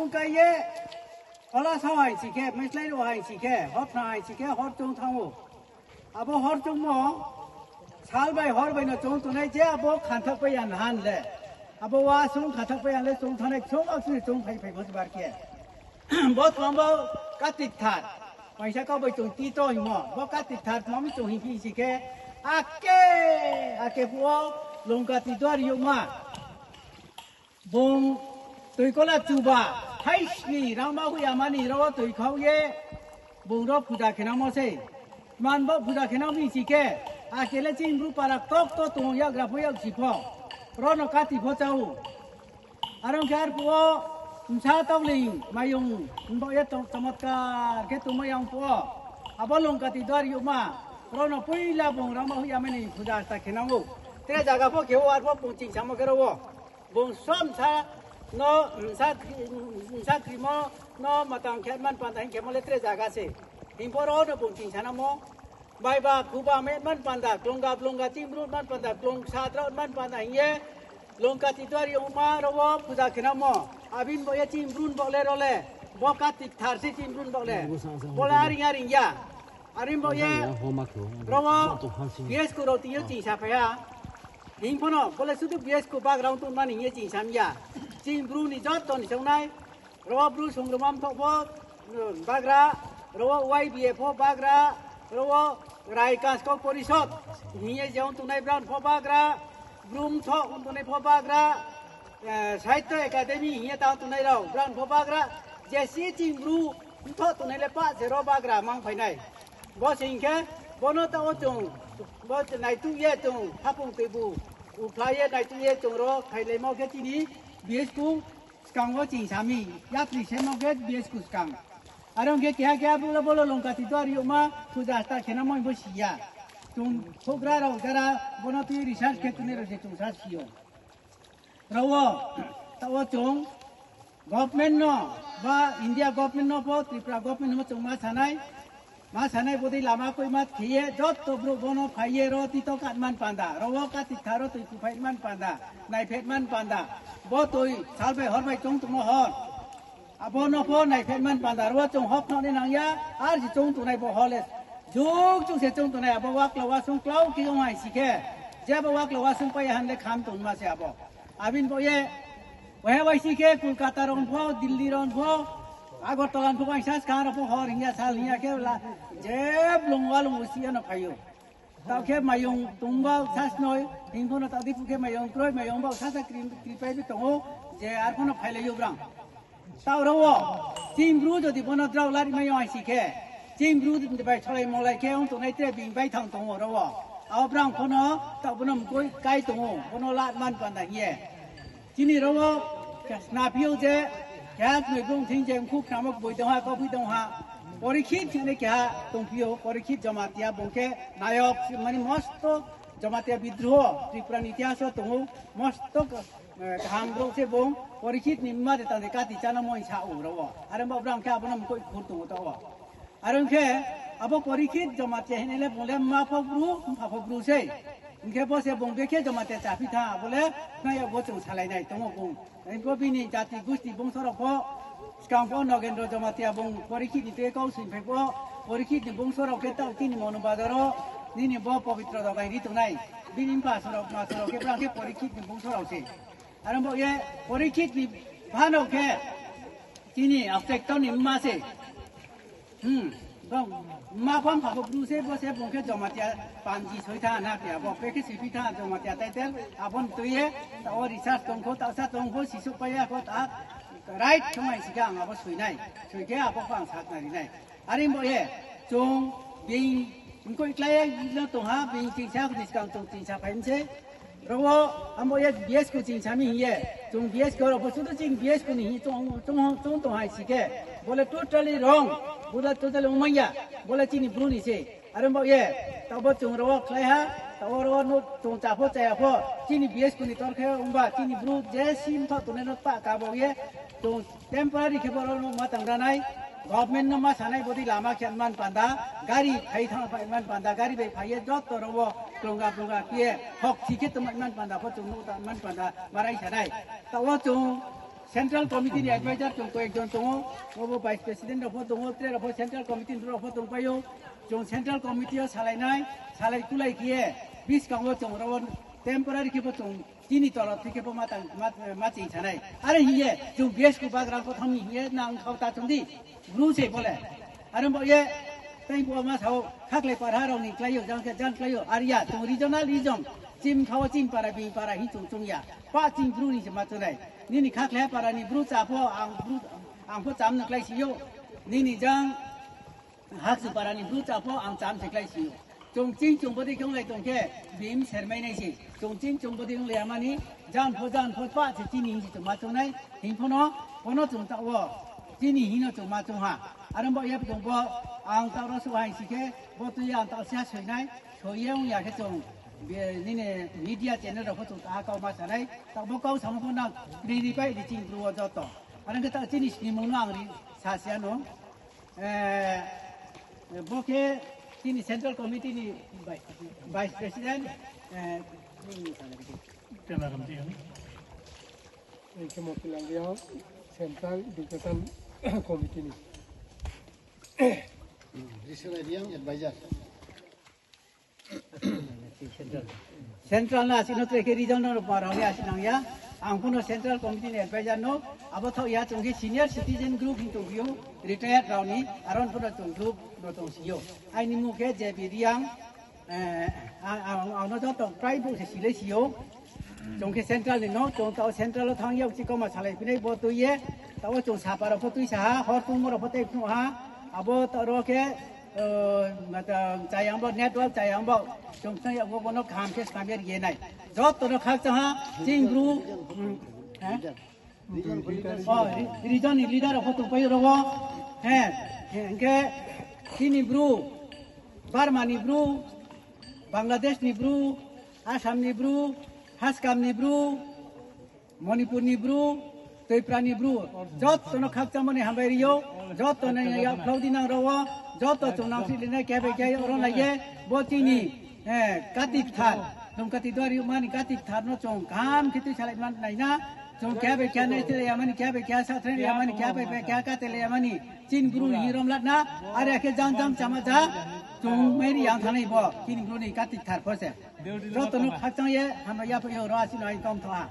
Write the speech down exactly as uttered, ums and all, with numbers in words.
Kaiye, hola sao hai si khe, mislai rw hai si khe, hor thang hai si khe, hor chwng thango. Abo hor chwngmo sal bai hor bai no chwng tongnai je abo khanthak pai ya nahan le. Abo wa chwng khanthak pai ya le chwng thanai chwng asni chwng phai phai bo bar khe. Bo thambo katik thar. Paisa kau bai chwng ti to himo. Bo katik thar thambo chwng hi phi si khe. Ake, ake puo lungka ti dwar yuma. Bung twi kola chuba, haisni rangma hui amani ro twi khau ye, bung ro puja khenamo se. Man bo puja khenamo ni si khe, a kele ching bru para tok to tong yak ra pho yak si pho. Ro no kati pho chau. Arong khe ar puo, msa tokling mayung, bo ye tong chamatkar khe tongma yang puo. Abo lungka ti dwar yuma, ro no puila bung rangma hui amani puja ta khenamo. Tre jaga pho khe o ar pho pung ching samo khe ro o. Bung som sa no, sa, sa krimo no matang khe man panda hin khe mo le tre jaga se. Hin poro no bung ching sana mo. Bai ba khu ba me man panda, klong ga blong ga ching bru man panda, klong sa tra man panda hin ye. Longka ti dwar yong ma ro wo puja khena mo. Abin bo ye ching brun bo le ro le. Bo ka tik thar se ching brun bo le. Bo la ring a ring ya. Arin bo ye. Ro wo. Yes ku ro ti ye ching sa pha ya. Hing phono, bole sudu B S ku background tun mani hinye ching samya. Ching bru ni jot ton songnai. Rowa bru songrumam thok pho, bagra, rowa Y B A pho bagra, rowa Rai Kaskau Porishod hinye jeon tunai brown pho bagra, brum thok un tunai pho bagra, eh, Sahitya Academy hinye ta tunai rao brown pho bagra, jesi ching bru thok tunai le pa zero bagra mang phainai. Bo se hingkhe bono ta o chwng, bo naituk ye chwng, hapung twibu uphla ye naituk ye chwng ro khailaimo khe chini B S ku skang o ching sami, yapri semo khe B S ku skang. Aro hingkhe keha keha bolo bolo longka ti dwar yoma puja hasta khena moi bo siya. Chwng thugra rok jara bono twi research khe tuni rok je chwng sa siyo. Rowo, ta o chwng government no ba India government no pho Tripura government no chwng ma sanai, ma sanai bodi lama koi ma khiye jotto bro bono phaiye ro tito kat man panda, rowo ka tik tharo twi kuphai man panda, naiphet man panda, bo twi sal bai hor bai chwng tongmo hor. Abo no pho naiphet man panda ro chwng hok no ni nangya, ar si chwng tunai bo hole. Juk juk se chwng tunai abo wakla wasung klau ki ong hai si khe. Je bo wakla wasung pai han le kham tun ma se abo. Abin bo ye, wahe wai si khe Kolkata ron pho, Delhi ron pho, Agartala ron pho, wai sas kha ro pho hor hiya sal hiya khe la. Je blung walung usi ano phayo. Tao khe mayung tungba sasnoi, hingphono tao dipu khe mayung kroi, mayung ba sasa kri-, kripai bi tongo, je arphono phailaio brang. Tao rowo, ching bru jodi bono drao lari mayo hai si khe, ching bru bai solai molai khe wng tongnai tre bini bai thang tongo rowo. Ao brang phono tao bono mkoi kai tongo, bono lat man panda hiye. Chini rogo snapio je keha noi bung thing je khuk kramok boi dong ha, kopui dong ha. Porikhit hwnwi keha tongphio, Porikhit Jamatia bung khe nayok mani mosto Jamatia bidroho Tripura ni itihaso tongo, mosto, eh, kaham bro se bung Porikhit ni mma de tande kati chana moi sa u rogo. Are mo brang khe abono mkoi khur tongo to. Aro hwnkhe abo Porikhit Jamatia hinwi le bung le ma pho bru, mpha pho bru se. Hwnkhe bo se bung bekhe Jamatia chaphi tha, abo le khna ya bo chwng salai nai tongo bung. Hwnkhe bini jati gusti bungso rok pho swkang pho Nogendro Jamatia bung Porikhit ni tei kau swng phai pho Porikhit ni bungso rok khe tao tini Monu Bazar o nini bo Pobitro Dogai ri tongnai. Bini mpha sorok ma sorok khe bwrang khe Porikhit ni bungso rok se. Aro bo ye Porikhit ni phano khe tini Aksek to ni mma se. Hmm. Bang, ma phang pha bru se bo se bung khe Jamatia panji soi tha na pia bo pe khe sipi tha Jamatia title abon tuye ta o research tong kho ta sa tong kho sisuk pa ya kho ta right thumai sika ang abo soi nai. Soi khe abo phang sak nai ri nai. Ari bo ye chung bing koi klai no tong ha bing ching sa ni skang tong ching sa phaim se. Rogo amo ye B S ku ching sami hiye. Chung B S ku ro bo sudu ching B S ku ni hi chung chung chung tong hai sike. Bole totally wrong. Bole totally umaya. Bole chini bru ni se. Are bo ye. Ta bo chung rogo khlai ha. Ta o rogo no chung cha pho cha ya pho. Chini B S ku ni tor khe umba chini bru je sim tho tune no ta ka bo ye. Chung temporary khe borok no ma tang ranai, government no ma sanai bodi lama khe man panda, gari phai thang phai man panda, gari bai phaiye jotto rogo klonga klonga kiye hok thike tong man panda, pho chung nuk ta man panda, barai sanai. Ta o chung Central Committee ni advisor chwng koi ekjon tongo, obo Vice President rok pho tongo, tre rok pho Central Committee ni rok pho tongpaio. Chwng Central Committee o salainai, salai kulai khe biskango chwng oro temporary khe bo chwng chini tolo thike bo matang mat maching sanai. Are hiye chwng bes ku bagrang ko thangni hiye nang khao ta chwng di. Bru se bole. Are bo ye tei bo ma sao khaklai para rok ni klaio jang khe jang klaio. Are ya chwng regional region chim khao chim para bing para hi chwng chwng ya. Pa ching bru ni se ma chwng nai. Nini khaklai para ni bru cha pho ang bru ang pho cham na klai sio. Nini jang Haksu para ni bru cha pho ang cham se klai sio. Chwng ching chwng bodi khe wng lai tong khe bim sermai nai se. Chwng ching chwng bodi wng lai amani jan pho jan pho pa se chini hinsi chwng ma chwng nai. Hing pho no kono chwng ta wo chini hino chwng ma chwng ha. Are bo yap chwng bo ang ta ro su hai si khe bo tu ya ang ta sia soi nai. Soi ye wng ya khe chwng be nini media channel rok pho chwng ta kau ma sa nai. Ta bo kau samo pho nang ri ri pai ri ching bru wo joto. Are khe ta chini sini mung no ang ri sa sia no. Eh, bo khe chini Central Committee ni Vice President, eh, Tela Ramdiyang. Ang khe Motilal Riyang, Central Education Committee ni. Rishona Riyang, Advisor. Central na asino tre khe region no rok rok ni asi nang ya. Ang phuno Central Committee ni advisor no. Abo thok ya chwng khe senior citizen group hin tong phio, retired rok ni aron phuno chwng group no tong sio. Aini mung khe J B Riyang, eh, ang, ang, ang no joto prai bo se silai sio. Chwng khe central ni no, chwng tao central o thang yag chi koma salai phinai bo twi ye. Tao chwng sapa rok pho twi sa ha, hor tungmo rok pho tei phnu ha. Abo ta ro khe, eh, mata chayang bo network chayang bo. Chwng tang yag bo no kham khe stamir ye nai. Jot to no khak cha ha, ching bru. Hmm. Eh? Oh, re-, region ni leader rok pho tong pai ro. He, he, hingke chini bru, Burma ni bru, Bangladesh ni bru, Assam ni bru, Haskam ni bru, Manipur ni bru, Tripura ni bru, jotto no khakchangmani hambai rio, jotto no ya phlodi nang ro, jotto chwng nang sili nai kebe kebe oro nai ye, bo chini, eh, Katik thar, chwng Katik dwari mani Katik thar no chwng kaham khe twi salai man nai na, chwng kebe khe nai twi ya mani kebe khe sa thre ya mani kebe be khe ka tele ya mani, chin bru ni rom lat na, are khe jang jang chama ja, chwng mai ri yang thanai bo, chini bru ni Katik thar pho se. Joto no khakchang ye, hambai ya pho yo ro asi no ai tong tho a.